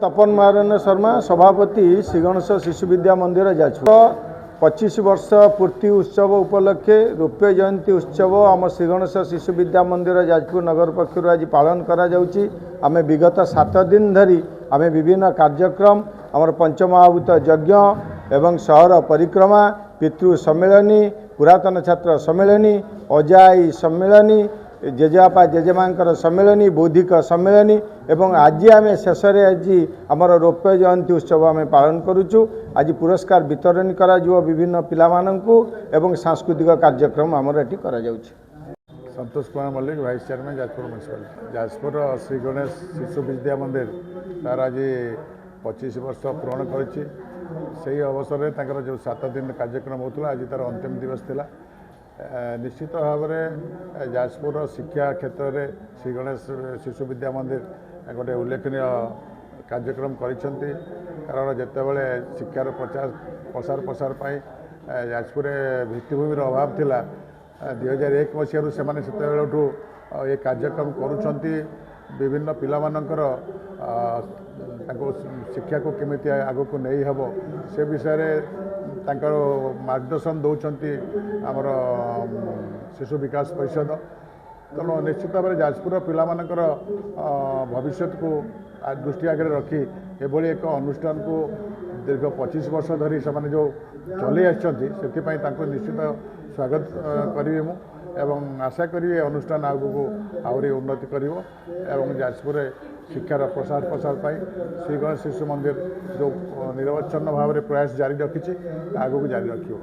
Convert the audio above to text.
ତପନ ନାରାୟଣ ଶର୍ମା, ସଭାପତି, ଶ୍ରୀଗଣେଶ ଶିଶୁ ବିଦ୍ୟା ମନ୍ଦିର, ଯାଜପୁର। 25 ବର୍ଷ ପୂର୍ତ୍ତି ଉତ୍ସବ ଉପଲକ୍ଷେ ରୌପ୍ୟ ଜୟନ୍ତୀ ଉତ୍ସବ ଆମ ଶ୍ରୀଗଣେଶ ଶିଶୁ ବିଦ୍ୟା ମନ୍ଦିର, ଯାଜପୁର ନଗର ପକ୍ଷରୁ ଆଜି ପାଳନ କରାଯାଉଛି। ଆମେ ବିଗତ 7 ଦିନ ଧରି ଆମେ ବିଭିନ୍ନ କାର୍ଯ୍ୟକ୍ରମ, ଆମର ପଞ୍ଚମହାଭୂତ ଯଜ୍ଞ ଏବଂ ସହର ପରିକ୍ରମା, ପିତୃ ସମ୍ମିଳନୀ, ପୁରାତନ ଛାତ୍ର ସମ୍ମିଳନୀ, ଅଜାଇ ସମ୍ମିଳନୀ, ଜେଜେବାପା ଜେଜେମାଙ୍କର ସମ୍ମିଳନୀ, ବୌଦ୍ଧିକ ସମ୍ମିଳନୀ ଏବଂ ଆଜି ଆମେ ଶେଷରେ ଆଜି ଆମର ରୌପ୍ୟ ଜୟନ୍ତୀ ଉତ୍ସବ ଆମେ ପାଳନ କରୁଛୁ। ଆଜି ପୁରସ୍କାର ବିତରଣ କରାଯିବ ବିଭିନ୍ନ ପିଲାମାନଙ୍କୁ ଏବଂ ସାଂସ୍କୃତିକ କାର୍ଯ୍ୟକ୍ରମ ଆମର ଏଠି କରାଯାଉଛି। Santosh Kumar Mallick, vice chairman, Jajpur municipality. ଯାଜପୁରର ଶ୍ରୀ ଗଣେଶ ଶିଶୁ ବିଦ୍ୟା ମନ୍ଦିର ତାର ଆଜି 25 ବର୍ଷ ପୂରଣ କରିଛି। ସେହି ଅବସରରେ ତାଙ୍କର ଯେଉଁ 7 ଦିନ କାର୍ଯ୍ୟକ୍ରମ ହେଉଥିଲା, ଆଜି ତାର ଅନ୍ତିମ ଦିବସ ଥିଲା। ନିଶ୍ଚିତ ଭାବରେ ଯାଜପୁରର ଶିକ୍ଷା କ୍ଷେତ୍ରରେ ଶ୍ରୀ ଗଣେଶ ଶିଶୁ ବିଦ୍ୟା ମନ୍ଦିର ଗୋଟେ ଉଲ୍ଲେଖନୀୟ କାର୍ଯ୍ୟକ୍ରମ କରିଛନ୍ତି। କାରଣ ଯେତେବେଳେ ଶିକ୍ଷାର ପ୍ରଚାର ପ୍ରସାର ପାଇଁ ଯାଜପୁରରେ ଭିତ୍ତିଭୂମିର ଅଭାବ ଥିଲା, 2001 ମସିହାରୁ ସେମାନେ ସେତେବେଳଠୁ ଏ କାର୍ଯ୍ୟକ୍ରମ କରୁଛନ୍ତି। ବିଭିନ୍ନ ପିଲାମାନଙ୍କର ତାଙ୍କୁ ଶିକ୍ଷାକୁ କେମିତି ଆଗକୁ ନେଇ ହେବ, ସେ ବିଷୟରେ ତାଙ୍କର ମାର୍ଗଦର୍ଶନ ଦେଉଛନ୍ତି ଆମର ଶିଶୁ ବିକାଶ ପରିଷଦ। ତେଣୁ ନିଶ୍ଚିତ ଭାବରେ ଯାଜପୁରର ପିଲାମାନଙ୍କର ଭବିଷ୍ୟତକୁ ଦୃଷ୍ଟି ଆଗରେ ରଖି ଏଭଳି ଏକ ଅନୁଷ୍ଠାନକୁ ଦୀର୍ଘ 25 ବର୍ଷ ଧରି ସେମାନେ ଯେଉଁ ଚଲେଇ ଆସିଛନ୍ତି, ସେଥିପାଇଁ ତାଙ୍କୁ ନିଶ୍ଚିତ ସ୍ୱାଗତ କରିବି ମୁଁ ଏବଂ ଆଶା କରିବି ଏ ଅନୁଷ୍ଠାନ ଆଗକୁ ଆହୁରି ଉନ୍ନତି କରିବ ଏବଂ ଯାଜପୁରରେ ଶିକ୍ଷାର ପ୍ରସାର ପ୍ରସାର ପାଇଁ ଶ୍ରୀ ଗଣେଶ ଶିଶୁ ମନ୍ଦିର ଯେଉଁ ନିରବଚ୍ଛନ୍ନ ଭାବରେ ପ୍ରୟାସ ଜାରି ରଖିଛି, ଆଗକୁ ଜାରି ରଖିବ।